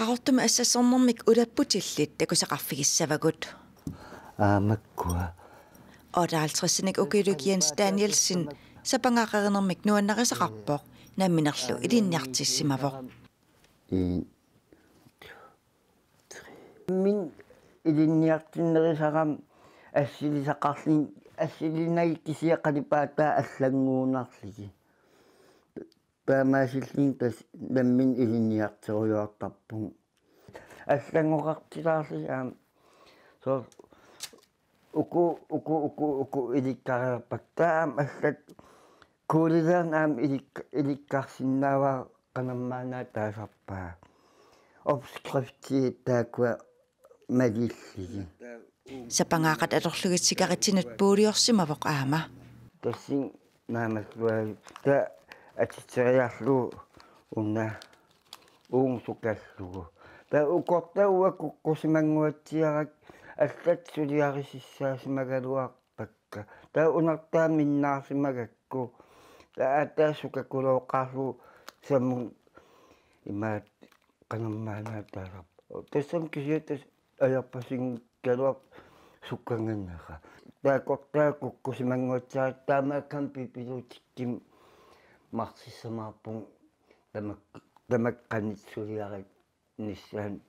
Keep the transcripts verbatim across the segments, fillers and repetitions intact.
Qaqortumi assassornermik ulapputillit takusaqarfigissavagut. Aamakkua. Otteoghalvtredsinik ukiuluk Jens Danielsen sapangaaqerinermik nuannarisaqarpoq, namminerlu ilinniartissimavoq. Min ilinniartinnerisarami assilisaqarlin assilinagit kisianni qalipaataa allannguunnarlugit. Taamaasilluni tassa nammineq ilinniarterujoortarpugut. Allanngoqartilaarlugit aamma. Soorlu uku, uku, uku, uku ilikkariarpakka. Taava aamma allat kuulileerneq aamma ilik-, ilikkarsinnaavara qanormaanna taasarpaa. Opskrifti taakkua malillugit. Sapangaaqat atorlugit sikaritsinut puuliorsimavoq aamma. Tassani naammalluarlugu taava atitseriarlugu una uunga sukallugu. Taava ukortaa uanga kukkusimannguatsiarakku allat suliarisissaasimagaluarpakka. Taava unartaa minnaarsimagakku. Taava aatsaat sukakulooqqaarlugu sammun imaattoq qanormaanna taasarpaa. Tassami kisianni tassa ajorpasingikkaluarpoq sukkanganera. Taakkortaa kukkusimannguatsiarakku taamaakkami bibliotekkimi marlissamaarpunga tamak-, tamakku qanoq suliarinissaannik,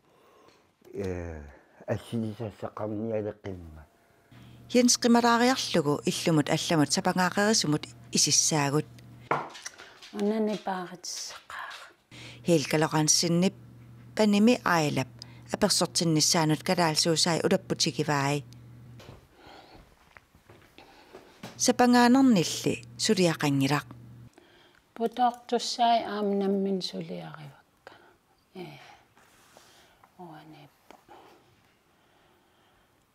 eh, assilisassaqarnialeqimmat. Jens qimalaariarlugu illumut allamut sapangaaqerisumut isissaagut. Una nipaaritissaqaara. Helga Lorenzenip panimi Ailap apersortinnissaanut kalaallisuusai ulapputigivai. Sapangaanernilli suliaqanngilaq. Putoortussai aamma nammineq suliarivakka. Ee. Uaniippoq.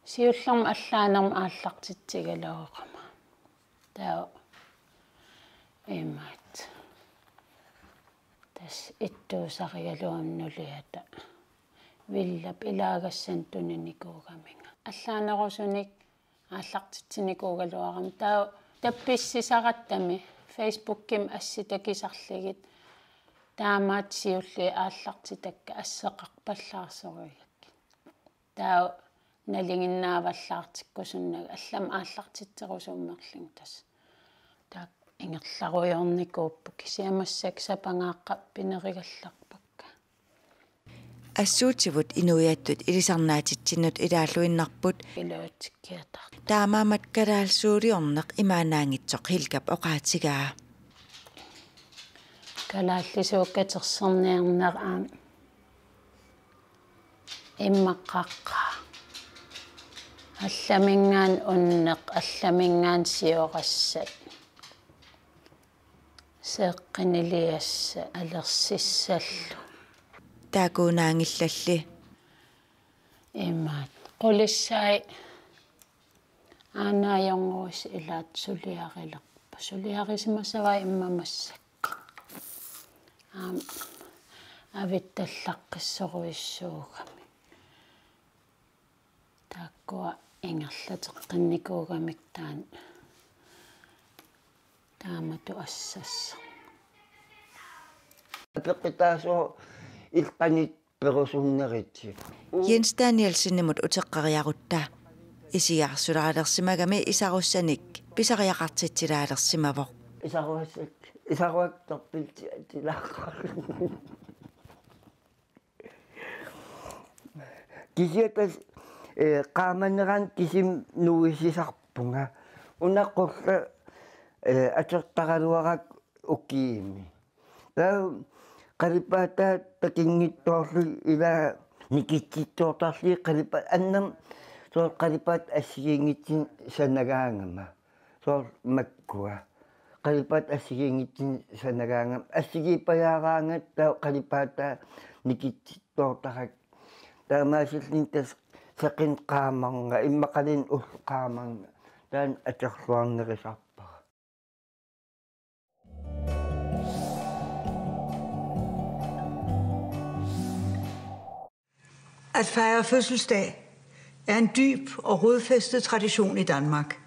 Siullermik allaanermik aallartitsigaluarama. Taava imaattoq. Tassa ittuusarigaluarama nuliata. Villap ilaagassanik tuninikuugaminga. Allaanerusunik aallartitsinikuugaluarama. Taava tappissisarattami Facebookimi assit takisarlugit. Taamaattut siulliit aallartitakka asseqarpallaarsorujukkit. Taava nalinginnaavallaartikkusunnagu allamik aallartitserusuummerlunga tassa. Taakku ingerlarujoornikuupput kisianni massakkut sapangaaqqat pinerigallarpakka. Assuutivut inuiattut ilisarnaatitsinnut ilaalluinnarput. Iluatsikkiartar. Taamaammat kalaallisuuliorneq imaannaanngitsoq Helgap oqaatigaa. Kalaallisuut katersorniarneq aamma immaqa qaqqaa. Allaminngaanniit unneq, allaminngaanniit siorassat. Seeqqiniliassat alersissallu. Taakkuunaanngillalli. Imaattoq. Qulissai aanaajornguusi ilaat suliarilerput. Suliarisimasavai immaqa massakkut. Aamma avittallaqqissorujussuugamik. Taakkua ingerlateqqinnikuugamik taanna. Taamatut assassoq. Apeqqutaasooq illit qanoq perusunnerit. Jens Danielsenimut uteqqeriarutta isigaarsulaalersimagami isarussanik pisariaqartitsilaalersimavoq. Isaruassak, isaruaktorpilti atilaaqqaarluni. Kisianni tassa, eh, qaamanerani kisimi nuisisarpunga. Una qullap, eh, atortaraluarakku ukiumi. Taava qalipaataa takunngitsoorlugit ilaa nikitsitsoortarlugit qalipaat annam soorlu qalipaataa assigiinngitsunik sanagaangama. Soorlu makkua. Qalipaataa assigiinngitsunik sanagaangama. Assigiippajaaraangata taava qalipaataa nikitsitsoortarakku. Taamaasilluni tassa seqineq qaamarnga, immaqaluunniit ulloq qaamarnga. Taanna atorluarnerusarpara. At fejre fødselsdag er en dyb og rodfæstet tradition i Danmark.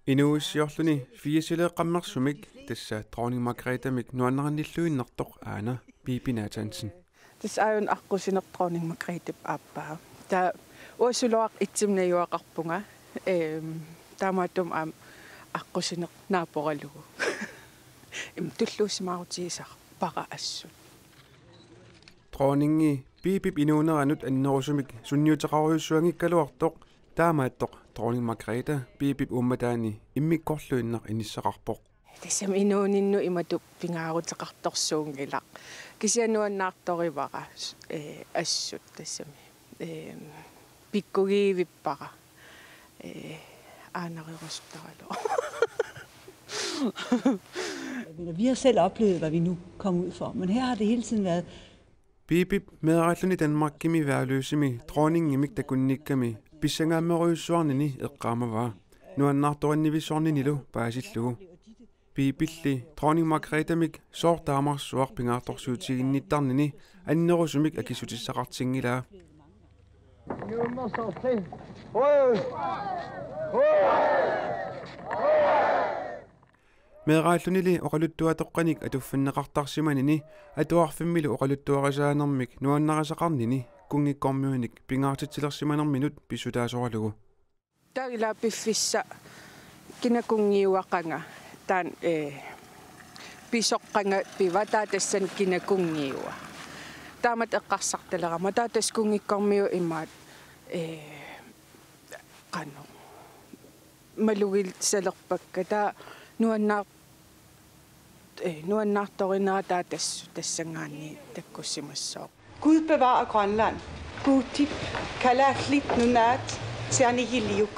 Inuuissiorluni firsileeqqammersumik tassa dronning Margrethe-mik nuannarinnilluinnartoq aana Bibi Nathansen. Tassa aajuna aqqusineq Dronning Margrethe aappaa. Taava uanga solariit itsimi najugaqarpunga. Ehm, taamaattumik aamma aqqusineq naaporalugu. Immaqa tulluusimaarutigisarpara assut. Dronningi Pipip inuuneranut annerusumik sunniuteqarujussuanngikkaluartoq taamaattoq Dronning Margrethe Pipip uummataani immikkorluinnaq inissaqarpoq. Tassami inuuninnut imatut pingaaruteqartorsuunngilaq. Kisianni nuannaartorivara, eh, assut tassami. Eh, pikkugivippara. Eh, aanarerusuttaralua. Vi har selv oplevet, hvad vi nu kom ud for, men her har det hele tiden været. Pipip meeraalluni Danmarkimi Værløsemi dronningimik takunnikkami pissangaammerujussuarnini eqqaamavaa nuannaartorinnivissorninilu paasillugu. Pipilli Dronning Margrethemik soorlu taamarsuaq pingaartorsiutiginnittarnini annerusumik akissutissaqartinngilaa. Meeraallunili oqaluttuatoqqanik atuffanneqartarsimanini atuarfimmilu oqaluttuarisaanermik nuannarisaqarnini kunngikkormiunik pingaartitsilersimanerminut pissutaasoralugu. Taava ila piffissaq kina kunngiua qanga taanna, eh, pisoq qanga piva taava tassani kina kunngiua. Taamatut eqqarsartalerama taava tassa kunngikkormiut imaat, eh, qanoq malugisalerpakka taava nuannaar-, eh, nuannaartorinera taava tassa tassanngaanniit takkussimassooq. Gud bevarer Grønland. Guutip kalaallit nunaat sianigiliuk.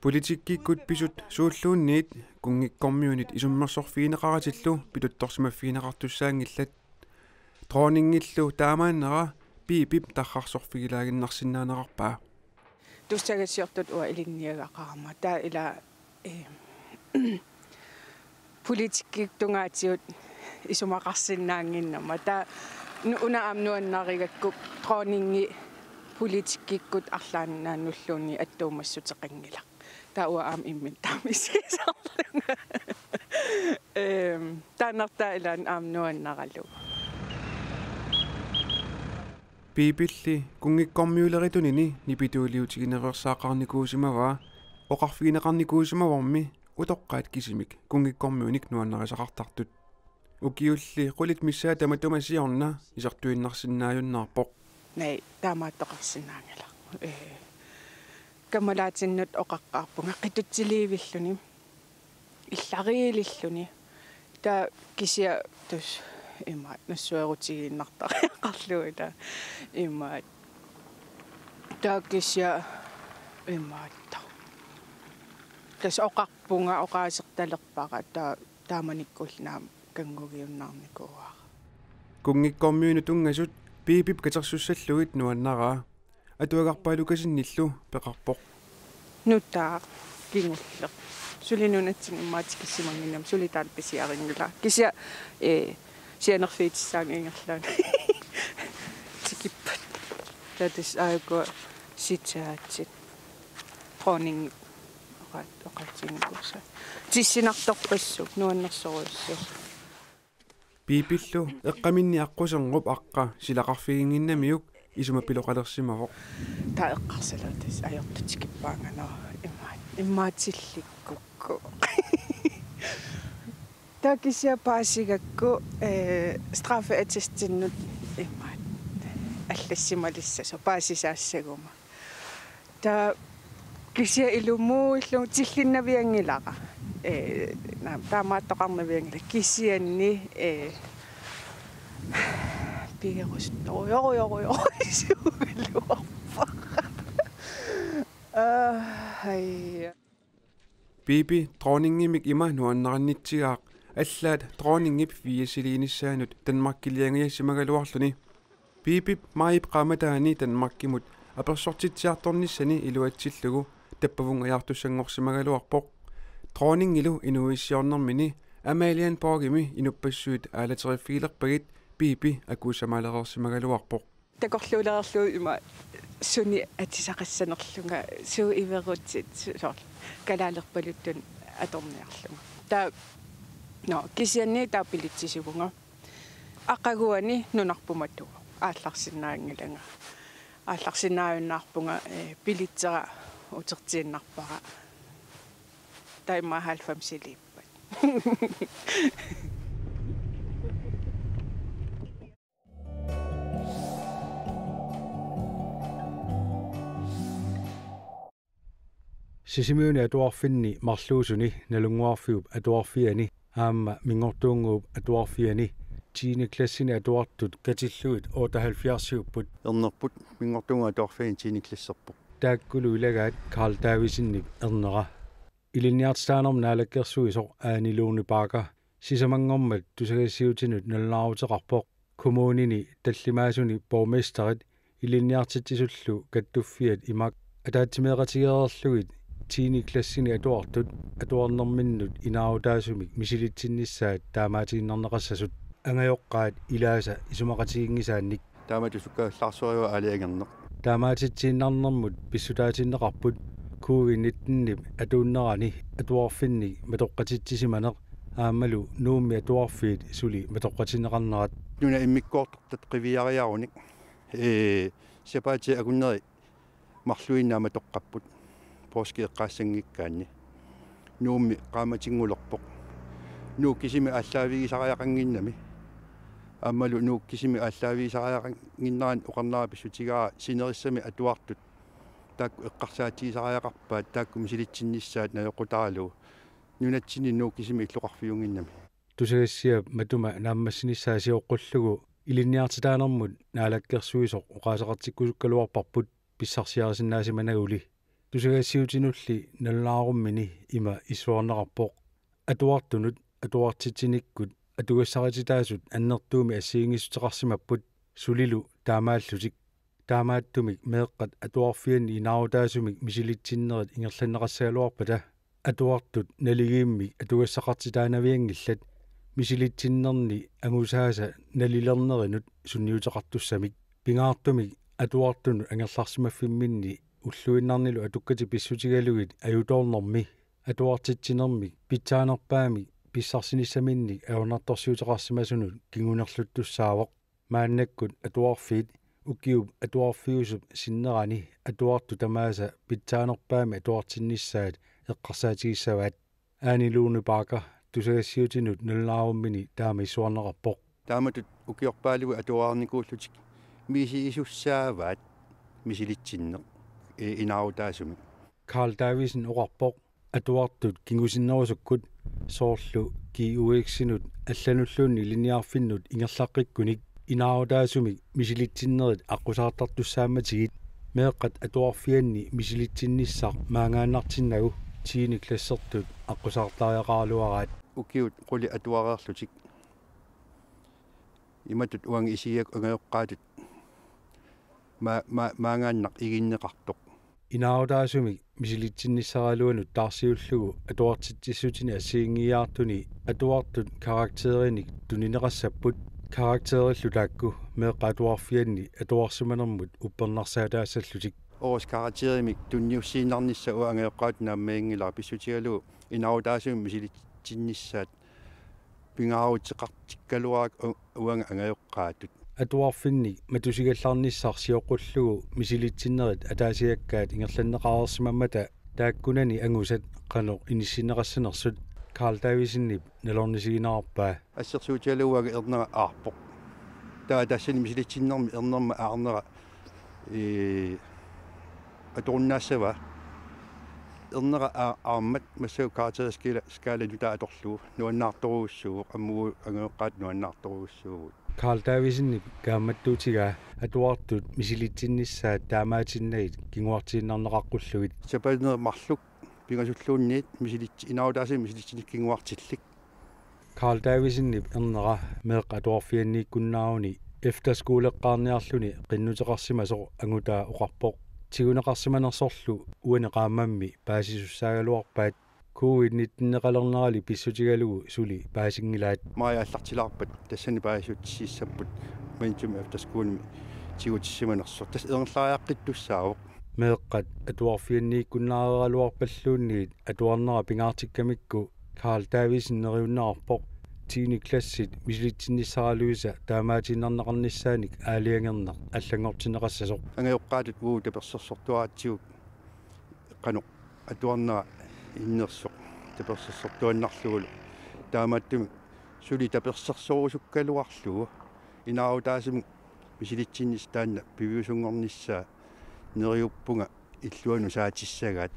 Politikkikkut pisut suulluunniit kunngikkormiunit isummersorfigineqaratillu pituttorsimaffigineqartussaanngillat. Dronningillu taamaannera Pipip tarrarsorfigilaaginnarsinnaanerarpaa. Tussagassiortut uanga ilinniagaqarama. Taava ila, eh, politikkikkut tungaatigut isumaqarsinnaannginnama. Taava nu-, una aamma nuannarigakku dronningi politikkikkut arlaannaannulluunniit attuumassuteqanngilaq. Taava uanga aamma imminut taama isigisarlunga. Ehm, taannartaa ilaanni aamma nuannaralugu. Pipilli kunngikkormiuleritunini nipituuliutigineqarsaaqqaarnikuusimavaa oqarfigineqarnikuusimavormi utoqqaat kisimik kunngikkormiunik nuannarisaqartartut. Ukiulli qulit missaat tamatuma siorna isertuinnarsinnaajunnaarpoq. Naa, taamaattoqarsinnaanngilaq. Ee, kammalaatinnut oqaqqaarpunga qitutsiliivilluni. Illariililluni. Taava kisianni tassa imaat nassuerutigiinnartariaqarlunga taava imaat. Taava kisianni imaattoq. Tassa oqarpunga oqaasertalerpara taava taamanikkullu aamma kanngugiunnaarnikuuara. Kunngikkormiunut tunngasut Pipip katersussallugit nuannaraa. Atuagarpaalukasinnillu peqarpoq. Nutaaq kingulleq. Suli nunatsinni immaqa tikissimanngimmat suli taanna pisiarinngilaa. Kisianni, eh, sianerfigitissaanga ingerlaannaq. Tikippat. Taava tassa aajuku sitaatit. Dronning oqaat-, oqaatiginikuusaat. Tissinartorpassuit, nuannersorujussuuvoq. Pipillu eqqaminni aqqusernup aqqa silaqarfiginnginnamiuk isumapiloqalersimavoq. Taava eqqarsalerpoq tassa ajortut tikippaannga, nå, imaat-, imaatillikkukku. Taava kisianni paasigakku, eh, straffeattestinnut imaat allassimalissasoq paasisaassaguma. Taava kisianni ilumuullunga tillinnavianngilara. Ee, naa, taamaattoqarnavianngilaq. Kisianni, ee, pigerusuttorujorujorujorujussuugaluarpara. Aa, ai. Pipi dronningimik ima nuannarinngitsigaaq allaat dronningip firsiliinissaanut Danmarkiliangajassimagaluarluni. Pipip maajip qaammataani Danmarkimut apersortitsiartornissani iluatsillugu tappavungajaartussanngorsimagaluarpoq. Dronningilu inuuissiornermini Amalienborgimi inuppassuit aalateriffigilerpagit Pipi akuussamaalereersimagaluarpoq. Takorluulereerlugu ima suni atisaqassanerlunga suu iverutsit su-, soorlu kalaalerpaluttunik atorniarlunga. Taava, nå, kisianni taava bilitsisivunga. Aqaguani nunarput matuvoq. Aallarsinnaanngilanga. Aallarsinnaajunnaarpunga, eh, bilitsera utertiinnarpara. Taima halvfemsiliippat. Sisimiuni atuarfinni marluusuni Nalunnguarfiup Atuarfiani aamma Minngortuunnguup Atuarfiani tiende klassini atuartut katillugit otteoghalvfjerdsiupput. Ernerput Minngortuunnguup Atuarfiani tiende klasserpoq. Taakkulu ilagaat Karl Davidsenip ernera. Ilinniartitaanermut naalakkersuisoq Aani Lone Bagger sisamanngormat tusagassiutinut nalunaaruteqarpoq. Kommunini tallimaasuni borgmesterit ilinniartitsisullu kattuffiat imak ataatsimeeqatigeereerlugit tiende klassini atuartut atuarnerminnut inaarutaasumik misilitsinnissaat taamaatiinnarneqassasut, angajoqqaat ilaasa isumaqatiginngisaannik. Taamatut sukkallaarsorujuk aalajangerneq. Taamaatitsiinnarnermut pissutaatinneqarput covid nittenip atuunnerani atuarfinnik matoqqatitsisimaneq aammalu Nuummi atuarfiit suli matoqqatinneqarnerat. Nunap immikkoortortat qiviariarunik, ee, sapaatip akunneri marluinnaat matoqqapput, poorskip eqqaassanngikkaanni. Nuummi qaammatinngorpoq. Nuuk kisimi aallaavigisariaqannginnami. Aammalu Nuuk kisimi aallaavigisariaqannginnerani oqarnera pissutigaara sinerissami atuartut taakku eqqarsaatigisariaqarpaat, taakku misilitsinnissaat najoqqutaralugu. Nunatsinni Nuuk kisimi illoqarfiunnginnami. Tusagassiap matuma naammassinissaa sioqqullugu ilinniartitaanermut naalakkersuisoq oqaaseqartikkusukkaluarparput pissarsiarisinnaasimannaguli. Tusagassiutinulli nalunaarummini ima issuarneqarpoq. Atuartunut atuartitsinikkut atugassarititaasut annertuumik assigiinngissuteqarsimapput, sulilu taamaallutik. Taamaattumik meeqqat atuarfianni inaarutaasumik misilitsinnerit ingerlanneqassagaluarpata atuartut naligiimmik atugassaqartitaanavianngillat misilitsinnerni angusaasa nalilernerinut sunniuteqartussamik. Pingaartumik atuartunut angerlarsimaffimminni ulluinnarnilu atukkatik pissutigalugit ajutoornermi atuartitsinermik pitsaanerpaamik pissarsinissaminnik ajornartorsiuteqarsimasunut kingunerluttussaavoq. Maannakkut atuarfiit ukiup atuarfiusup sinnerani atuartut tamaasa pitsaanerpaamik atuartinnissaat eqqarsaatigissavaat. Aani Lone Bagger tusagassiutinut nalunaarummini taama issuarneqarpoq. Taamatut ukiorpaaluit atuarnikuullutik misigisussaavaat misilitsinneq, ee, inaarutaasumik. Karl Davidsen oqarpoq, atuartut kingusinnerusukkut soorlu G U X-inut allanulluunniit ilinniarfinnut ingerlaqqikkunik inaarutaasumik misilitsinnerit aqqusaartartussaammatigit meeqqat atuarfianni misilitsinnissaq maangaannartinnagu tiende klassertut aqqusaartariaqaraluaraat. Ukiut qulit atuareerlutik imatut uanga isigiakku angajoqqaatut ma-, ma-, maangaannaq iginneqartoq. Inaarutaasumik misilitsinnissaraluanut taarsiullugu atuartitsissutini assigiinngiiaartuni atuartut karakterinik tunineqassapput, karakterillu taakku meeqqat atuarfianni atuarsimanermut uppernarsaataassallutik. Årets karakterimik tunniussiinnarnissaq uanga angajoqqaatut naammaginngilara, pissutigalugu inaarutaasumik misilitsinnissaat pingaaruteqartikkaluarakku u-, uanga angajoqqaatut. Atuarfinnik matusigallarnissaq sioqqullugu misilitsinnerit ataasiakkaat ingerlanneqareersimammata taakkunani angusat qanoq inissinneqassanersut Karl Davidsenip nalornisiginerarpaa. Assersuutigalugu uanga ernera aarpoq. Taava tassani misilitsinnermi ernerma aarnera, ee, atorunnaassavaa. Ernera aa-, aammat massakkut karakterskala-, skala nutaaq atorlugu nuannaartorujussuuvoq, aamma uagut angajoqqaatut nuannaartorujussuuvugut. Karl Davidsenip kaammattuutigaa atuartut misilitsinnissaat taamaatinnagit kinguartiinnarneqaqqullugit. Sapaatip akunneri marluk pingasulluunniit misilitsi-, inaarutaasumik misilitsinneq kinguartillit. Karl Davidsenip ernera meeqqat atuarfianniikkunnaaruni efterskoleqqaarniarluni qinnuteqarsimasoq angutaa oqarpoq. Tiguneqarsimanersorlu uani qaammammi paasisussaagaluarpaat, covid nitteneqalernerali pissutigalugu suli paasinngilaat. Maajip aallartilaarpat tassani paasissutissappat Müncheni efterskolemi tigutissimanersoq. Tassa ingerlariaqqittussaavoq. Meeqqat atuarfianniikkunnaareraluarpalluunniit atuarnera pingaartikkamikku Karl Davidsen neriunneqarpoq tiende klassit misilitsinnissaraluisa taamaatiinnarneqarnissaanik aalajangerneq allanngortinneqassasoq. Angajoqqaatut uagut tapersersortuaratsigu qanoq atuarnera innersoq tapersersortuannarlugulu. Taamaattumik suli tapersersorusukkaluarlugu inaarutaasumik misilitsinnissaq taanna piviusunngornissaa neriuppunga illuanut saatissagaat.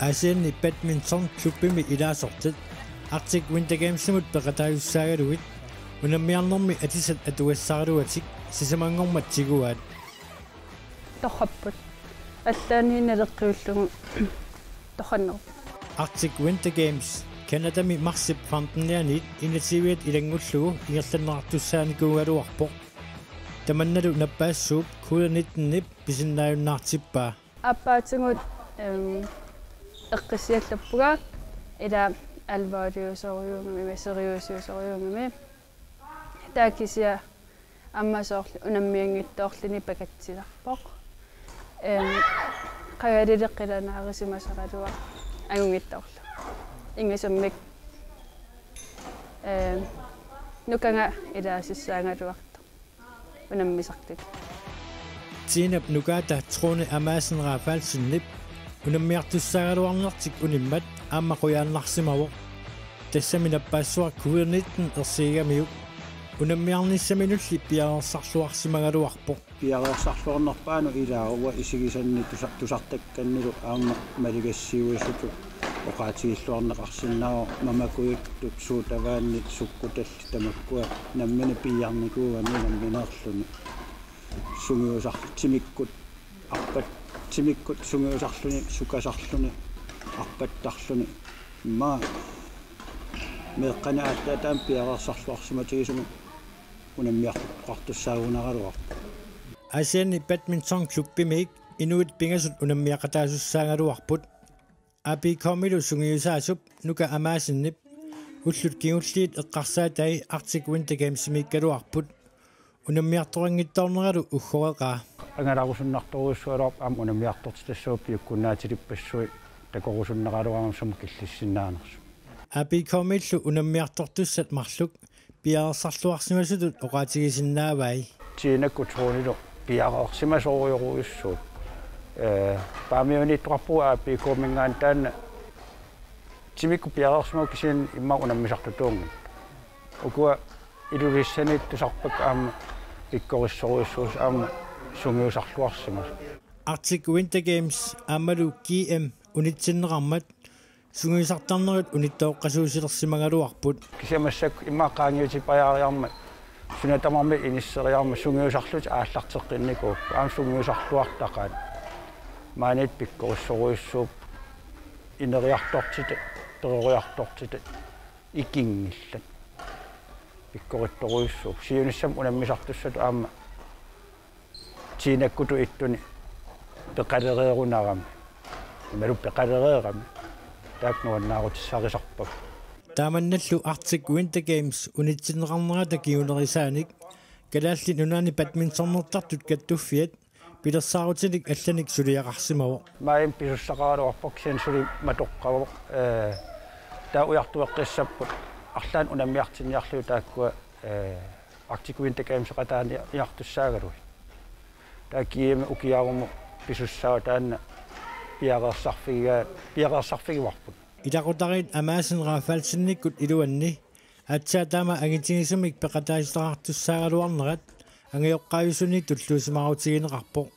Aasianni badminton klubbimi ilaasortat Arctic Winter Gamesimut peqataasussaagaluit unammiarnermi atisat atugassaraluatik sisamanngormat tiguaat. Torrapput. Allaanni naleqqiullugu torrannerupput. Arctic Winter Games Canadami marsip femtenianiit enogtyviat ilanngullugu ingerlanneqartussaanikuugaluarpoq. Tamannalu nappaassuup covid nitten-ip pisinnaajunnaartippaa. Aappaatigut, em, eqqissiallappunga ila alvoriusorujuugami, seriøsiusorujuugami. Taava kisianni aamma soorlu unammianngitsoorluni pakatsilerpoq. Em, qagalili qilanaarisimasaraluaq angunngitsoorluni. Ingisummik, em, nukanga ilaasissaagaluartoq unammisartut. Tiinap nukaata Trone Amassen Rafaelsenip unammiartussaagaluarnertik unimmat aamma qujaannarsimavoq. Tassami nappaassuaq covid nitten ersigigamiuk unammiarnissaminulli piareersarluarsimagaluarpoq. Piareersarluarnerpaanut ilaa uanga isigisanni tusa-, tusartakkannilu aamma maligassiuisutut oqaatigilluarneqarsinnaavoq, mamakujuttut suut avaanni sukkutallit tamakkua nammineq piiarnikuugami nammineerluni. Sungiusar-, timikkut arpat-, timikkut sungiusarluni, sukasarluni, arpattarluni. Immaqa meeqqani aatsaat taama piareersarluarsimatigisumik unammiartoqartussaagunaraluarpoq. Aasianni badminton klubbimiit inuit pingasut unammiaqataasussaagaluarput. A B K-milu sungiusaasup Nuka Amassenip ullut kingulliit eqqarsaatai Arctic Winter Gamesimiikkaluarput. Unammiartoqanngitsoorneralu uggoreqaa. Angalarusunnartorujussuugaluarpoq aamma unammiartortitassuit piukkunnaatilippassuit takorusunneraluarami sumut killissinnaanersut. A B K-miillu unammiartortussat marluk piareersarluarsimasutut oqaatigisinnaavai. Tiinakkut Tronilu piareersimasorujorujussuuvoq. Ee, Paamiuniittoqarpugut A B K-minngaanniit taanna timikkut piareersimavoq kisianni immaqa unammisartutuunngillat. Ukua Ilulissaniittut tusarpakka aamma pikkorissorujussuusut aamma sungiusarluarsimasut. Arctic Winter Games aammalu G M unitsinneqarmat sungiusartarnerit unittooqqasuusilersimagaluarput. Kisianni massakkut immaqa qaangiutipajaariarmat suna tamarmi inisseriarmat sungiusarlutik aallarteqqinnikuupput. Aamma sungiusarluartaqaat. Maaniittut pikkorissorujussuupput. Ineriartortitat, peroriartortitat ikinngillat. Pikkorissorujussuupput. Siunissami unammisartussatut aamma Tiinakkutut ittuni peqalereerunarami. Imaluunniit peqalereerami. Taakku nuannaarutissarisarpagut. Taamannallu Arctic Winter Games unitsinneqarnerata kingunerisaanik Kalaallit Nunaanni badmintonertartut kattuffiat pilersaarutinik allanik suliaqarsimavoq. Maajimi pisussaqaraluarpoq kisianni suli matoqqavoq, ee, taava ujartueqqissapput arlaannik unammiartinniarlugit taakkua, ee, Arctic Winter Gameseqataaniartussaagaluit. Taava G M ukiarumut pisussaavoq taanna piareersarfigiga-, piareersarfigivarput. Ilaqutariit Amassen Rafaelsenikkut iluanni aatsaat taama angitigisumik peqataasitaqartussaagaluarnerat angajoqqaavisuni tulluusimaarutigineqarpoq.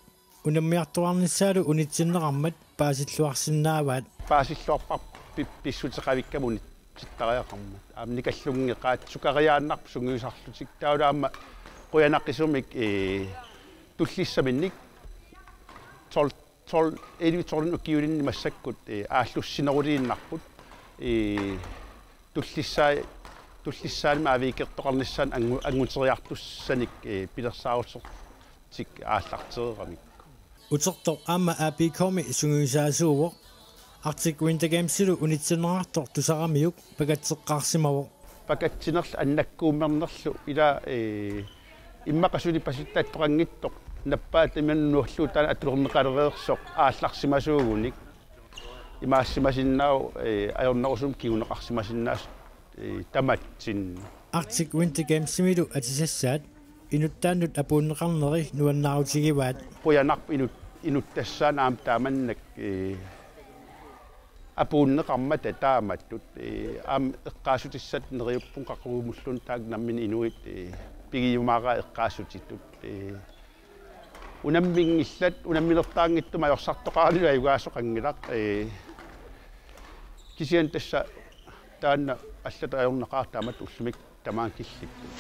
Unammiartuaarnissaalu unitsinneqarmat paasilluarsinnaavaat. Paasilluarparput pi-, pissuteqavikkamut unitsittariaqarmat. Aamma nikallungeqaat sukariaannarput sungiusarlutik. Taavalu aamma qujanaqisumik, ee, tullissaminnik tolv, tolv, elleve tolv ukiulinni massakkut, ee, aallussineruliinnarput. Ee, tullissaa-, tullissaanut aaviikertoqarnissaanut angu-, anguteriartussanik, ee, pilersaarutertik aallartereeramik. Utertoq aamma A B K-mi sungiusaasuuvoq. Arctic Winter Gamesilu unitsinneqartoq tusaramiuk pakatseqqaarsimavoq. Pakatsinerlu annakkuummernerlu ila, ee, Immaqa suli pasittattoqanngitsoq nappaata imannak nuulluutaana atulerneqalereersoq aallarsimasuugunik. Imaassimasinnaavoq, ee, ajornerusumik kinguneqarsimasinnaasut, ee, tamatsin. Arctic Winter Gamesimilu atisassaat inuttaannut apuunneqarneri nuannaarutigivaat. Qujanarpoq inut-, inuttassaanut aamma taamannak, ee, apuunneqarmata taamatut, ee, aamma eqqaassutissat neriuppunga qaqugumulluunniit taakku nammineq inuit, ee, pigiumaaraat eqqaassutitut, ee, unamminngillat, unamminertaanngitsumik ajorsartoqaranilu ajugaasoqanngilaq, ee, kisianni tassa taanna allatut ajornaqaaq taamatut ullumikkut tamaanga killikkut.